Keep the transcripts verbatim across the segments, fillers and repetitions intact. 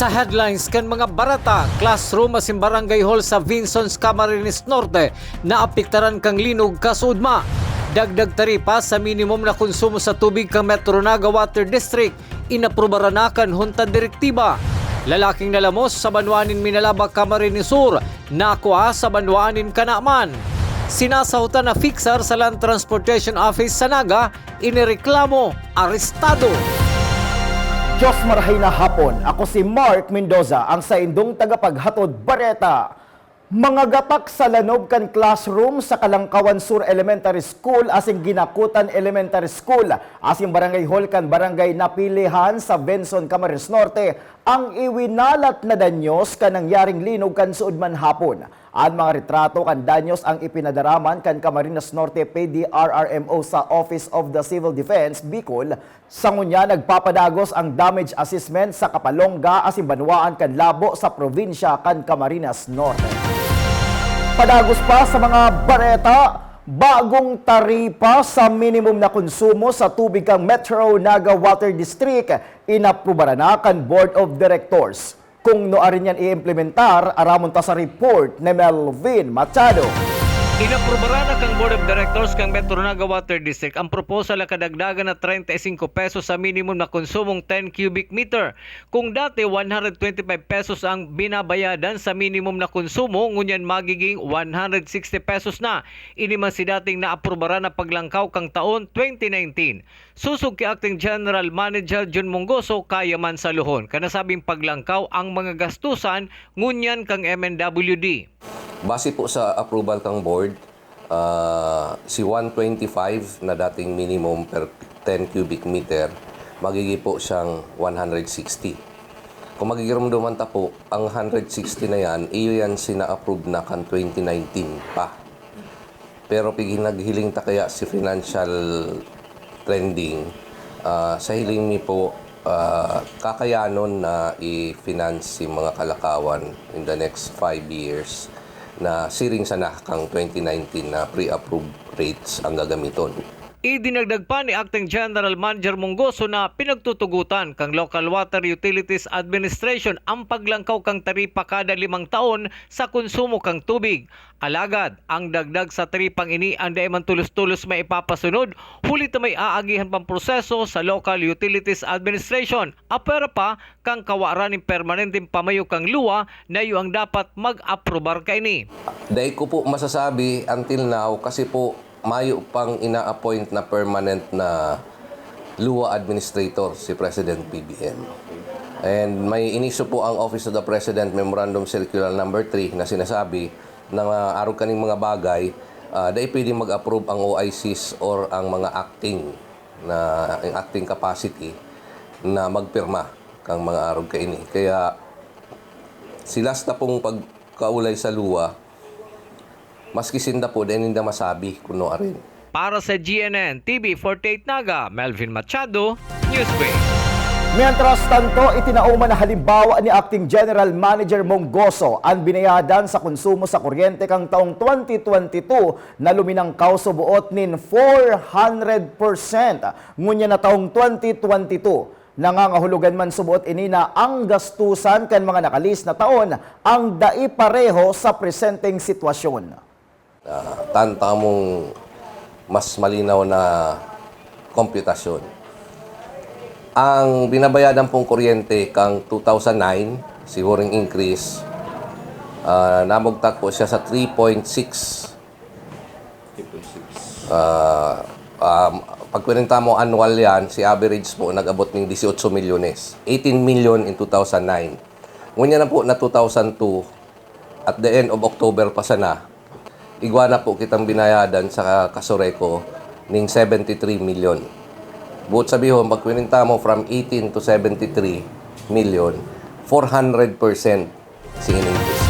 Sa headlines kan mga bareta, classroom asin barangay hall sa Vinzons, Camarines Norte naapektaran kan linog kasuodma. Dagdag taripa sa minimum na konsumo sa tubig kan Metro Naga Water District, inaprubaran na kan Junta Direktiba. Lalaking nalamos sa banwaan nin Minalaba, Camarines Sur, nakua sa banwaan nin Canaman. Sinasahutan na fixer sa Land Transportation Office sa Naga, inireklamo, arestado. Diyos marahay na hapon. Ako si Mark Mendoza, ang saindong tagapaghatod bareta. Mga gatak sa lanog kan classroom sa Kalangkawan Sur Elementary School asin Ginakutan Elementary School asin barangay hall kan Barangay Napilihan sa Vinzons, Camarines Norte ang iwinalat na danyos kan nangyaring linog kan suodman hapon. An mga retrato kan danyos ang ipinadarama kan Camarines Norte P D R R M O sa Office of the Civil Defense, Bicol. Sa ngunyan, nagpapadagos ang damage assessment sa Kapalonga asin banwaan kan Labo sa probinsya kan Camarines Norte. Padagos pa sa mga bareta, bagong taripa sa minimum na konsumo sa tubig kan Metro Naga Water District, inaprubaran na kan Board of Directors. Kung nuarin yan i-implementar, aramon ta sa report ni Melvin Machado. Inaprubaran na kan Board of Directors kan Metro Naga Water District ang proposal na kadagdagan na treinta y cinco pesos sa minimum na konsumong ten cubic meter. Kung dati, one hundred twenty-five pesos ang binabayadan sa minimum na konsumo, ngunyan magiging one hundred sixty pesos na. Ini man si dating naaprubaran na paglangkaw kang taon twenty nineteen. Sosog ki Acting General Manager Jun Mongoso, kaya man saluhon kan nasabing paglangkaw ang mga gastusan ngunyan kan M N W D. Base po sa approval kang board, ah, si one twenty-five na dating minimum per ten cubic meter, magiging po siyang one hundred sixty. Kung magigiromdoman ta po, ang hundred sixty na yan, iyo yan sina-approve na kan twenty nineteen pa. Pero pig-, naghiling ta kaya si financial trending, ah, sa hiling mi po, ah, kakayanon na i-finance si mga kalakawan in the next five years na siring sana kang twenty nineteen na pre-approved rates ang gagamiton. Idinagdag pa ni Acting General Manager Mongoso na pinagtutugotan kang Local Water Utilities Administration ang paglangkaw kang taripa kada limang taon sa konsumo kang tubig. Alagad, ang dagdag sa taripang ini an dai man tolos-tolos maipapasunod, huli ta may aagihan pang proseso sa Local Utilities Administration. Apwera pa, kan kawaran nin permanenteng pamayo kan luwa, na iyo ang dapat mag-aprobar kaini. Dai ko po masasabi until now kasi po mayo pang ina-appoint na permanent na luwa administrator si President P B M. And may inisyu po ang Office of the President Memorandum Circular Number three na sinasabi na arog kaning mga bagay, ah, dai pwedeng mag-approve ang O I Cs or ang mga acting na, ang acting capacity na magpirma kang mga arog kaini. Kaya sila sa tapong pagkaulay sa luwa, maski sinda po, dai ninda masabi kung nuarin. Para sa G N N T V forty-eight Naga, Melvin Machado, Newsbreak. Mientras tanto, itinao man na halimbawa ni Acting General Manager Mongoso an binayadan sa konsumo sa kuryente kang taong twenty twenty-two na luminangkaw suboot nin four hundred percent. Ngunyan na taong twenty twenty-two, nangangahulugan man suboot ini na ang gastusan kan mga nakalis na taon ang dai pareho sa presenteng sitwasyon. Ah, tan tamong mas malinaw na komputasyon. Ang binabayadan pong kuryente kang two thousand nine, siguring increase, ah, namugtak po siya sa three point six. Ah, um, pagkwenta mo annual yan, si average po nag-abot ning dieciocho milyones. Eighteen million in two thousand nine. Ngunyan na po na two thousand two, at the end of October pa sana, igwa na po kitang binayadan sa Casureco ning seventy-three million. Buot sabihon, pagkwenta mo from eighteen to seventy-three million, four hundred percent si increase.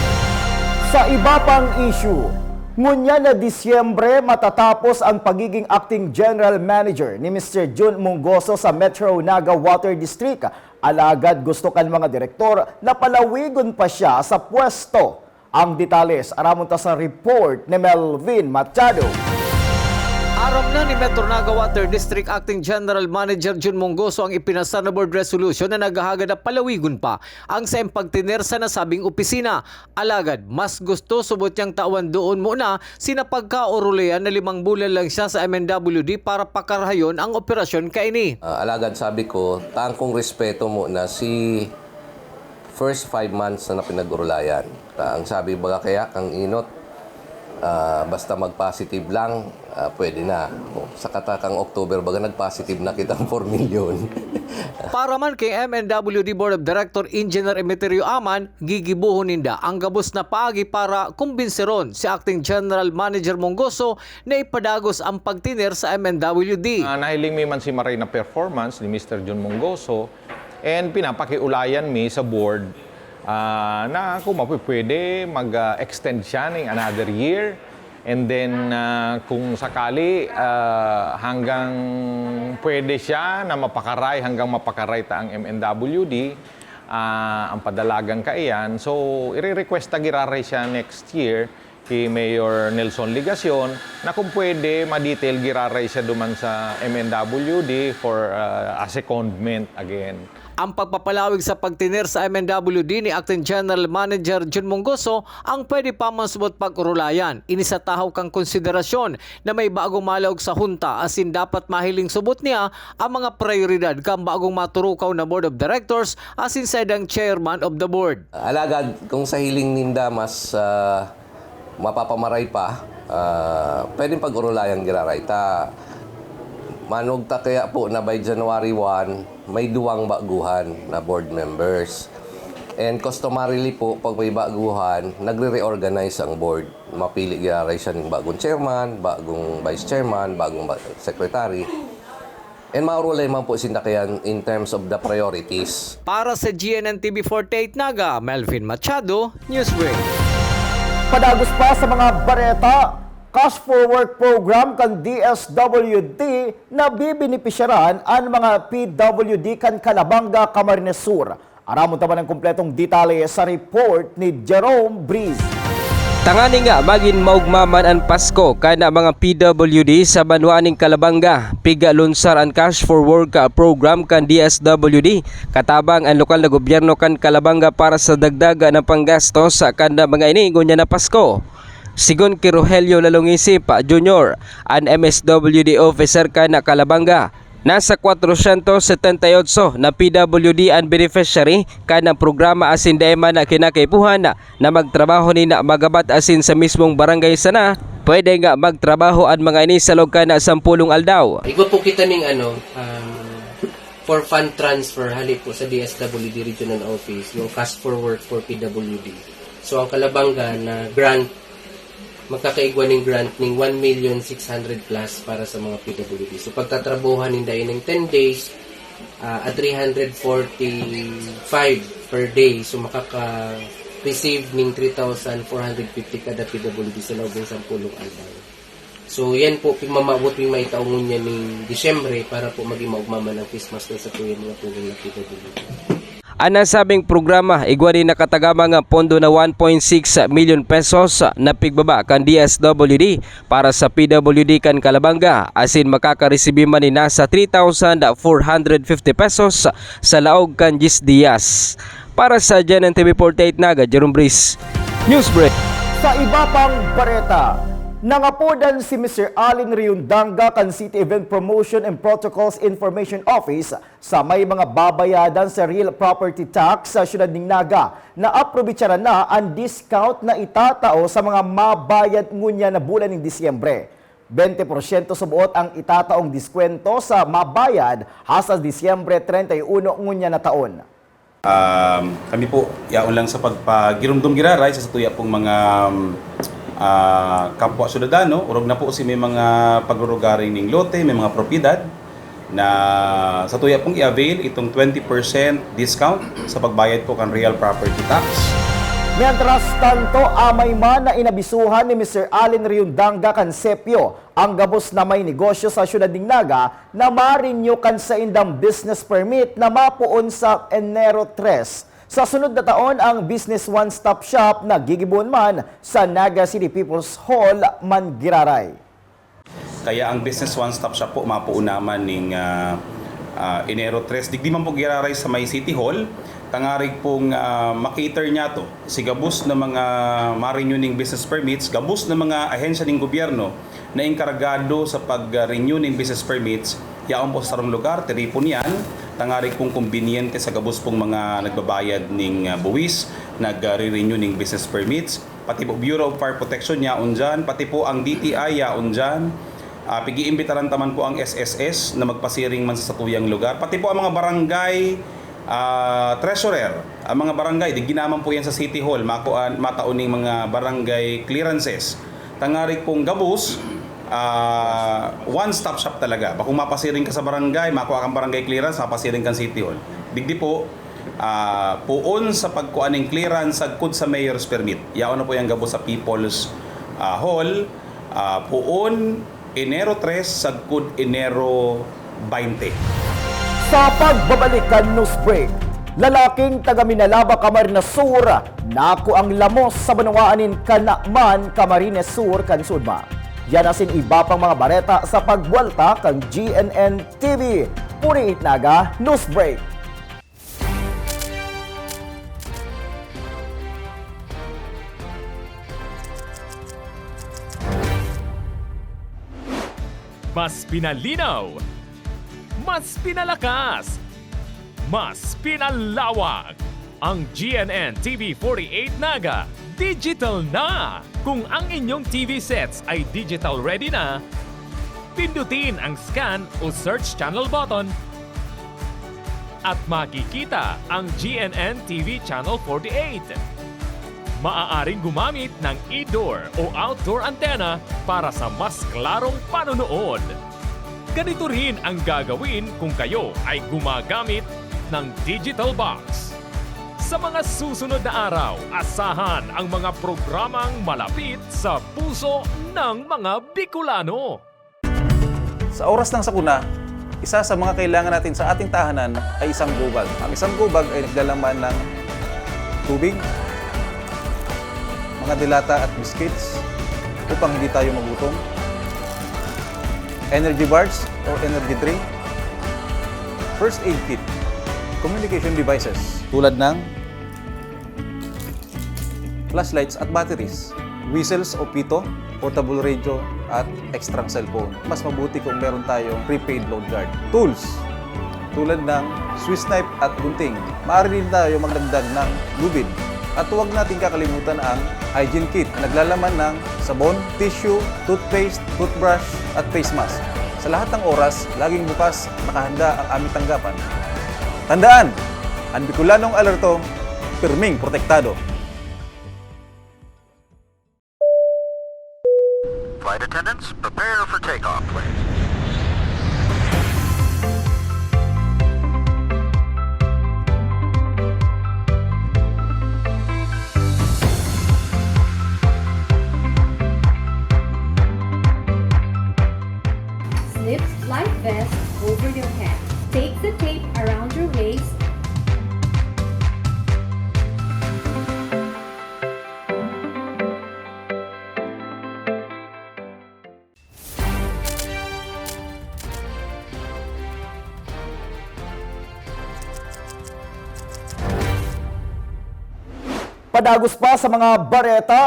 Sa iba pang issue, ngunyan na Disyembre matatapos ang pagiging acting general manager ni Mister Jun Mongoso sa Metro Naga Water District. Alagad gusto kan mga direktor na palawigon pa siya sa pwesto. Ang detalles, aramon ta sa report ni Melvin Machado. Aram na ni Metro Naga Water District Acting General Manager Jun Mongoso ang ipinasa na board resolution na naghahagad na palawigon pa ang saiyang pagtener sa nasabing opisina. Alagad, mas gusto subot niyang tawan doon muna sina pagkaorulayan na limang bulan lang siya sa M N W D para pakarahayon ang operasyon kaini. Ah, alagad sabi ko, tangkong respeto muna si first five months na pinag-urulayan. Ta, ang sabi baga kaya kang inot, ah, basta mag-positive lang, ah, pwede na. O, sa katakang October baga nag-positive na kitang four million. Para man kay M N W D Board of Director Engineer Emeterio Aman, gigibuhon ninda ang gabos na paagi para kumbinseron si Acting General Manager Mongoso na ipadagos ang pagtener sa M N W D. Ah, nahiling mi man si maray na performance ni Mister Jun Mongoso, and pinapakiulayan mi sa board, ah, na kung mapipwede, mag-extend siya ning another year. And then, ah, kung sakali, ah, hanggang pwede siya na mapakaray, hanggang mapakaray ta ang M N W D, ah, ang padalagan kaiyan. So, ire-request ta giraray siya next year ki Mayor Nelson Legacion na kung pwede, ma-detail giraray siya duman sa M N W D for, ah, a secondment again. Ang pagpapalawig sa pagtener sa M N W D ni Acting General Manager Jun Mongoso ang pwede pa man subot pag-urulayan. Ini sa tahaw kan konsiderasyon na may bagong malaog sa hunta, asin dapat mahiling subot niya ang mga prayoridad kan bagong maturukaw na Board of Directors asin saindang Chairman of the Board. Alagad kung sa hiling ninda mas, ah, mapapamaray pa, ah, pwedeng pag-urulayan giraray ta. Manugta kaya po na by January one, may duwang baguhan na board members. And customarily po, pag may baguhan, nagre-reorganize ang board. Mapili giraray siya ng bagong chairman, bagong vice chairman, bagong ba- secretary. And maurulay man po sinda kaya in terms of the priorities. Para sa G N N T V forty-eight Naga, Melvin Machado, Newsbreak. Padagos pa sa mga bareta, Cash for Work program kan D S W D na bibenepisyaran an mga P W D kan Calabanga, Camarines Sur. Aramon ta man ang kompletong detalye sa report ni Jerome Breeze. Tanganing magin maugma man an Pasko kan mga P W D sa banwa ning Calabanga, piglunsar an Cash for Work program kan D S W D katabang an lokal na gobyerno kan Calabanga para sa dagdag na panggastos kan mga ini ngunyan na Pasko. Sigon ki Rogelio Lalongisip Junior, an M S W D officer kan Calabanga, nasa kwatrosyentos setenta y otso na P W D an beneficiary kan programa asin dai man na kinakaipuhan na magtrabaho nin magabat asin sa mismong barangay sana. Pwede nga magtrabaho an mga ini sa loob kan sampolong aldaw. Igwa po kita ning ano, um, for fund transfer hali po sa D S W D Regional Office, yung Cash for Work for P W D. So ang Calabanga na grant, magkakaigwa ning grant ning one million six hundred plus para sa mga P W D. So pagtatrabahuhan ninda yun ng ten days, ah, at three hundred forty-five per day. So makaka-receive ning three thousand four hundred fifty kada P W D sa loob ng sampolong aldaw. So yan po, pigmamawot yung maitaong ngunyan ning Disyembre para po maging maugma man ang Christmas na sa po yung mga tulong na P W D. An nasabing programa igwa nin nakatagamang pondo na one point six milyon pesos na pigbaba kan D S W D para sa P W D kan Calabanga, asin makakaresibi man nin nasa three thousand four hundred fifty pesos sa laog kan diyes diyas. Para sa G N N T V forty-eight Naga, Jerome Breeze, Newsbreak. Sa iba pang bareta, nangapodan si Mister Allen Riondanga kan City Event Promotion and Protocols Information Office sa may mga babayadan sa real property tax sa siyudad ning Naga na aprobetsaran na an discount na itatao sa mga mabayad ngunyan na bulan nin Disyembre. Bente porsyento suboot ang itataong diskwento sa mabayad hasta Disyembre treinta y uno ngunyan na taon. Um, kami po, yaon lang sa pagpagirumdom giraray sa satuya pong mga, um, ah, kapwa syudadano, orog na po si may mga pagrurugaring ning lote, may mga propiedad na satuya pong i-avail itong twenty percent discount sa pagbayad po kan real property tax. Mientras tanto, amay man na inabisuhan ni Mister Allen Riondanga kan Sepio ang gabos na may negosyo sa siyudad ning Naga na ma-renew kan saindang business permit na mapoon sa Enero tres. Sa sunod na taon, ang Business One Stop Shop na gigibohon man sa Naga City People's Hall man giraray. Kaya ang Business One Stop Shop po, mapuon naman ning, ah, ah, Enero tres. Digdi man po giraray sa may City Hall, tangarig pong, ah, makater niya to. Si gabos na mga ma-renew ning business permits, gabos na mga ahensya ning gobyerno na enkargado sa pag-renew ning business permits, yaon po sa sarong lugar, tiripon yan, tangarig pong kombinyente sa gabos pong mga nagbabayad ning, ah, buwis, nagre-renew ning business permits. Pati po Bureau of Fire Protection yaon dyan, pati po ang D T I yaon dyan. Ah, pag-iimbitaran ta man po ang S S S na magpasiring man sa satuyang lugar. Pati po ang mga barangay, ah, treasurer, ang mga barangay, digdi naman po yan sa City Hall, makuan, matao ning mga barangay clearances. Tangarig pong gabos, ah, one-stop shop talaga. Bakong mapasiring ka sa barangay, makuha kang barangay clearance, mapasiring kang City Hall. Digdi po, ah, poon sa pagkuha ning clearance sagkod sa mayor's permit. Yaon na po yung gabos sa People's, ah, Hall, ah, poon Enero tres sagkod Enero baynte. Sa pagbabalik kan news break, lalaking taga Minalaba, Camarines Sur, nakuang lamos sa banwaan nin Canaman, Camarines Sur kan Sudma. Yan asin iba pang mga bareta sa pagbuwalta kan G N N T V forty-eight Naga News Break. Mas pinalinaw, mas pinalakas, mas pinalawak. Ang G N N T V forty-eight Naga digital na. Kung ang inyong T V sets ay digital ready na, pindutin ang scan o search channel button at makikita ang G N N T V Channel forty-eight. Maaaring gumamit ng indoor o outdoor antenna para sa mas klarong panonood. Ganito rin ang gagawin kung kayo ay gumagamit ng digital box. Sa mga susunod na araw, asahan ang mga programang malapit sa puso ng mga Bicolano. Sa oras ng sakuna, isa sa mga kailangan natin sa ating tahanan ay isang gobag. Ang isang gobag ay naglalaman ng tubig, mga delata at biscuits upang hindi tayo magutom, energy bars or energy drink, first aid kit, communication devices tulad ng flashlights at batteries, whistles o pito, portable radio, at extrang cellphone. Mas mabuti kung meron tayong prepaid load guard. Tools, tulad ng Swiss knife at gunting. Maaari din tayo magdagdag ng lubid. At huwag nating kakalimutan ang hygiene kit na naglalaman ng sabon, tissue, toothpaste, toothbrush, at face mask. Sa lahat ng oras, laging bukas, nakahanda ang aming tanggapan. Tandaan, ang Bicolanong alerto, pirming protektado. Flight attendants, prepare for takeoff, please. Slip life vest over your head. Take the tape around your waist. Padagos pa sa mga bareta,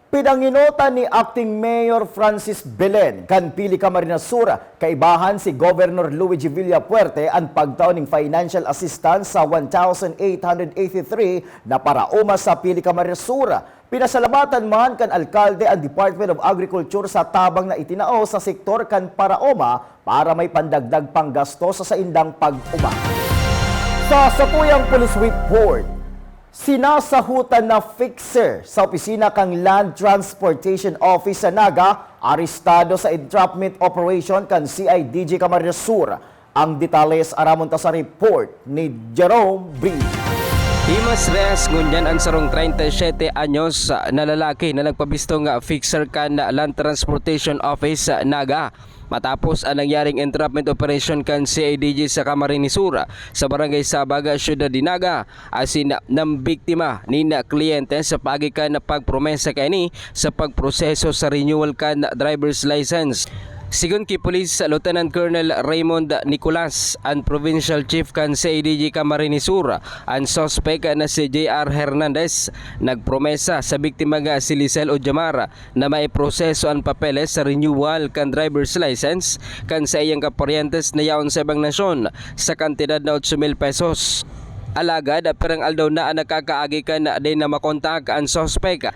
pinangenotan ni Acting Mayor Francis Belen kan Pili Camarines Sur, kaibahan si Governor Luigi Villafuerte an pagtao ning financial assistance sa one thousand eight hundred eighty-three na paraoma sa Pili Camarines Sur. Pinasalamatan man kan alkalde an Department of Agriculture sa tabang na itinao sa sektor kan paraoma para may pandagdag panggasto sa saindang pag-uma. Sa satuyang police report, sinasahutan na fixer sa opisina kan Land Transportation Office sa Naga, arestado sa entrapment operation kan C I D G Camarines Sur. Ang detalye aramon ta sa report ni Jerome Brito. Dimas Reyes ngunyan an sarong treinta y siete anyos na lalaki na nagpabistong fixer kan Land Transportation Office sa Naga. Matapos ang nangyaring entrapment operation kan C I D G sa Camarines Sur, sa Barangay Sabag, Syudad de Naga, asin nambiktima nin kliyente sa paagi kan pagpromesa kaini sa pagproseso sa renewal kan driver's license. Sigon ki Police Lieutenant Colonel Raymond Nicolas, an Provincial Chief kan C I D G Camarines Sur, an suspek na si J R Hernandez nagpromesa sa biktima nga si Lisel Ojamar na maiproseso an papeles sa renewal kan driver's license kan saiyang kaparyentes na yaon sa ibang nasyon sa kantidad na otso mil pesos. Alagad pirang aldaw na an nakakaagi kan di na makontak an suspek.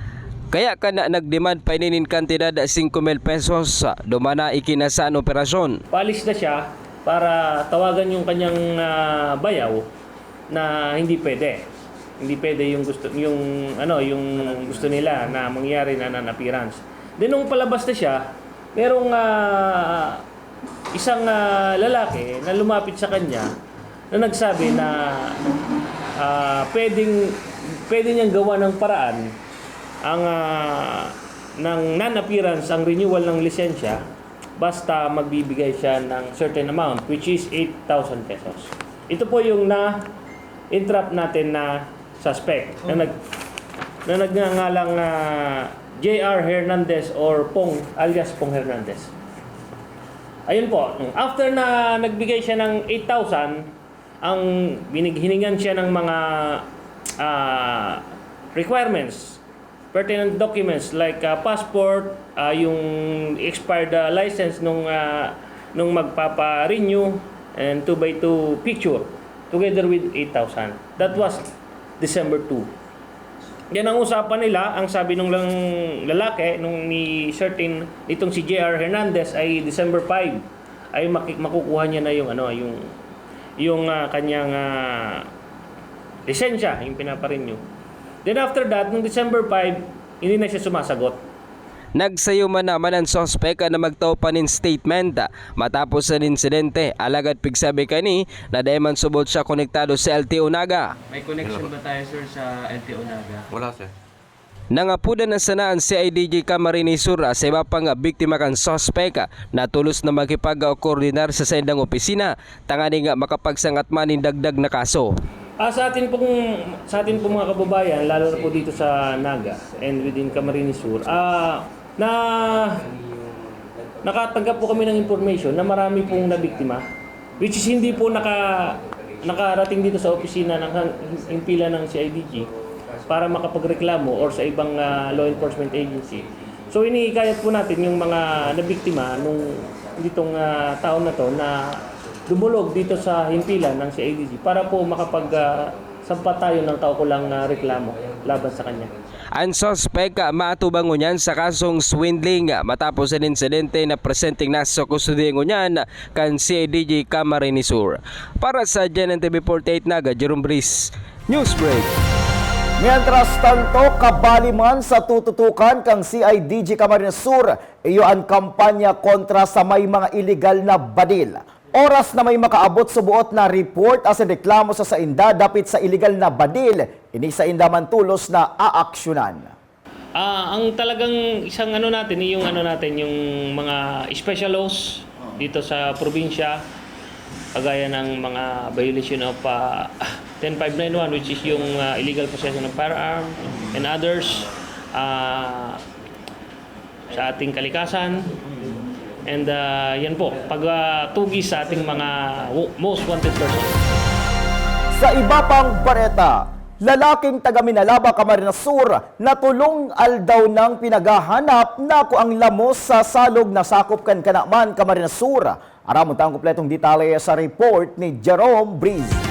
Kaya kan nagdemand pa ini nin kantidad singko mil pesos, duman na ikinasa an operasyon. Paalis na siya para tawagan yung kanyang, ah, bayaw na hindi pwede. Hindi pwede yung gusto, yung, ano, yung gusto nila na mangyari na non-appearance. Then, nung palabas na siya, merong, ah, isang, ah, lalaki na lumapit sa kanya na nagsabi na, ah, pwedeng, pwede niyang gawa ng paraan ang, ah, ng non-appearance, ang renewal ng lisensya, basta magbibigay siya ng certain amount, which is eight thousand pesos. Ito po yung na-entrap natin na suspect na nag-, na nagngangalang, ah, J R Hernandez or Pong, alias Pong Hernandez. Ayun po, after na nagbigay siya ng eight thousand, ang binig-, hiningan siya ng mga, ah, requirements, pertinent documents like, ah, passport, ah, yung expired, ah, license nung, ah, nung magpapa-renew, and two by two picture together with eight thousand. That was December two. Yan ang usapan nila. Ang sabi nung lang lalaki, nung ni certain, itong si J R Hernandez ay December five ay maki-, makukuha niya na yung ano, yung, yung, ah, kanyang, ah, lisensya, yung pinaparenew. Then after that, nung December five, hindi na siya sumasagot. Nagsayo man naman an suspek na magtao pa nin statement matapos an insidente, alagad pigsabi kani na dai man subot siya konektado sa L T O Naga. May connection ba tayo, sir, sa L T O Naga? Wala, sir. Nangapodan na sana an C I D G Camarines Sur sa iba pang biktima kan suspek na tolos na makipagkoordinar sa saindang opisina tanganing makapagsangat man nin dagdag na kaso. Ah, sa atin pong, sa atin pong mga kababayan, lalo na po dito sa Naga and within Camarines Sur, ah, na nakatanggap po kami ng information na marami pong nabiktima, which is hindi po naka-, nakarating dito sa opisina ng han-, himpilan ng C I D G para makapagreklamo or sa ibang, ah, law enforcement agency. So, hinihikayat po natin yung mga nabiktima nung ditong, ah, taon na 'to na dumulog dito sa himpilan ng C I D G para po makapag, ah, sampa tayo ng kaukulang, ah, reklamo laban sa kanya. An suspek, ah, maatubang ngunyan sa kasong swindling, ah, matapos an insidente na presenteng nasa kustodiya ngunyan kan C I D G Camarines Sur. Para sa G N N T V forty-eight Naga, Jerome Breeze, Newsbreak. Mientras tanto, kabali man sa tututukan kan C I D G Camarines Sur, iyo an kampanya kontra sa may mga iligal na badil. Oras na may makaabot suboot na report asin reklamo sa sainda dapit sa iligal na badil, ini sainda man tolos na aaksyonan. Ah, ang talagang isang ano natin, yung ano natin, yung mga special laws dito sa probinsya, kagaya ng mga violation of, ah, ten five nine one, which is yung, ah, illegal possession of firearm and others, ah, sa ating kalikasan. And, ah, yan po, pag, ah, tugis sa ating mga wo-, most wanted person. Sa iba pang bareta, lalaking taga Minalabac, Camarines Sur, na tolong aldaw nang pinaghahanap, nakuang lamos sa salog na sakop kan Canaman, Camarines Sur. Aramon ta ang kompletong detalye sa report ni Jerome Breeze.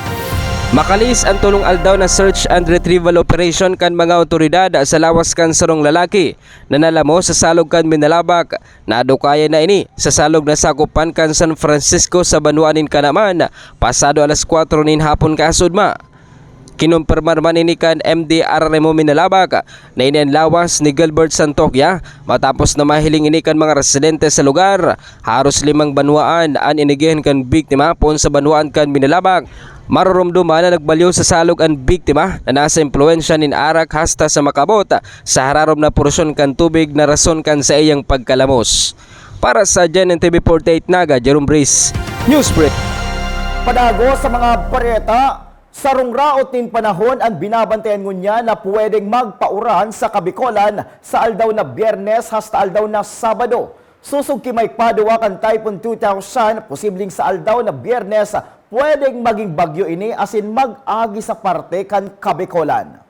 Makalis an tolong aldaw na search and retrieval operation kan mga awtoridad sa lawas kan sarong lalaki na nalamos sa salog kan Minalabac. Nadukayan na ini sa salog na sakopan kan San Francisco sa banwaan nin Canaman, pasado alas kwatro nin hapon kaasudma. Kinumpirmar man ini kan M D R R M O Minalabac na ini an lawas ni Gilbert Santokia, matapos na mahiling ini kan mga residente sa lugar. Haros limang banwaan an inigihan kan biktima poon sa banwaan kan Minalabac. Maroromdoman na nagbalyo sa salog an biktima na nasa impluwensya nin arak hasta sa makabot sa hararom na porsyon kan tubig na rason kan saiyang pagkalamos. Para sa G N N T V forty-eight Naga, Jerome Breeze, Newsbreak. Padagos sa mga bareta, sarong raot nin panahon an binabantayan ngunyan na pwedeng magpauran sa Kabikolan sa aldaw na Biyernes hasta aldaw na Sabado. Susog ki Mike Padua kan Typhoon two thousand, posibleng sa aldaw na Biyernes, pwedeng maging bagyo ini asin mag-agi sa parte kan Kabicolan.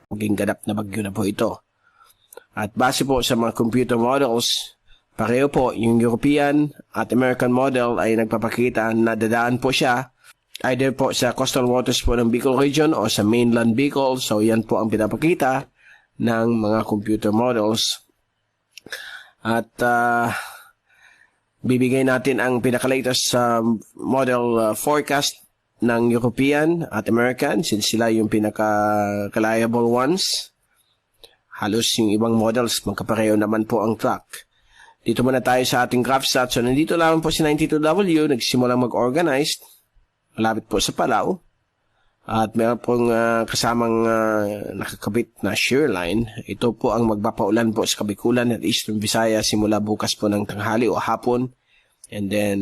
Maging ganap na bagyo na po ito. At base po sa mga computer models, pareho po yung European at American model ay nagpapakita na dadaan po siya either po sa coastal waters po ng Bicol region o sa mainland Bicol. So yan po ang pinapakita ng mga computer models. At ah, bibigay natin ang pinaka-latest sa model ah, forecast ng European at American, since sila yung pinaka-reliable ones. Halos yung ibang models, magkapareho naman po ang track. Dito muna tayo sa ating GraphSat. So, nandito lamang po si ninety-two W, nagsimulang mag-organize. Malapit po sa Palau. At meron pong ah, kasamang ah, nakakabit na shear line. Ito po ang magpapaulan po sa Kabikulan at Eastern Visayas simula bukas po ng tanghali o hapon. And then,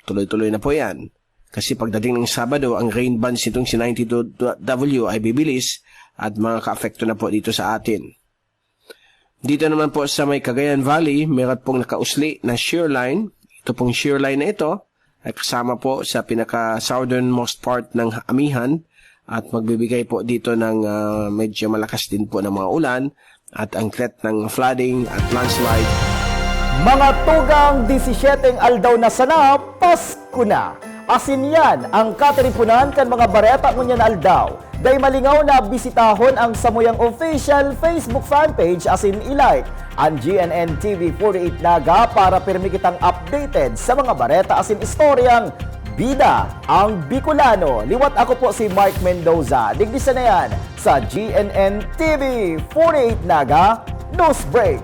tuloy-tuloy na po yan. Kasi pagdating ng Sabado, ang rain bands nitong si ninety-two W ay bibilis at makakaapekto na po dito sa atin. Dito naman po sa may Cagayan Valley, meron pong nakausli na shear line. Ito pong shear line na ito ay kasama po sa pinaka-southernmost part ng Amihan at magbibigay po dito ng ah, medyo malakas din po ng mga ulan at ang threat ng flooding at landslide. Mga tugang, disisyeteng aldaw na sana, Pasko na! Asin yan ang katiriponan kan mga bareta ngunyan na aldaw. Dai malingaw na bisitahon ang samuyang official Facebook fanpage asin i-like an G N N T V forty-eight Naga para pirmi kitang updated sa mga bareta asin istoryang bida ang Bicolano. Liwat ako po si Mark Mendoza. Digdi sana yan sa G N N T V forty-eight Naga News Break.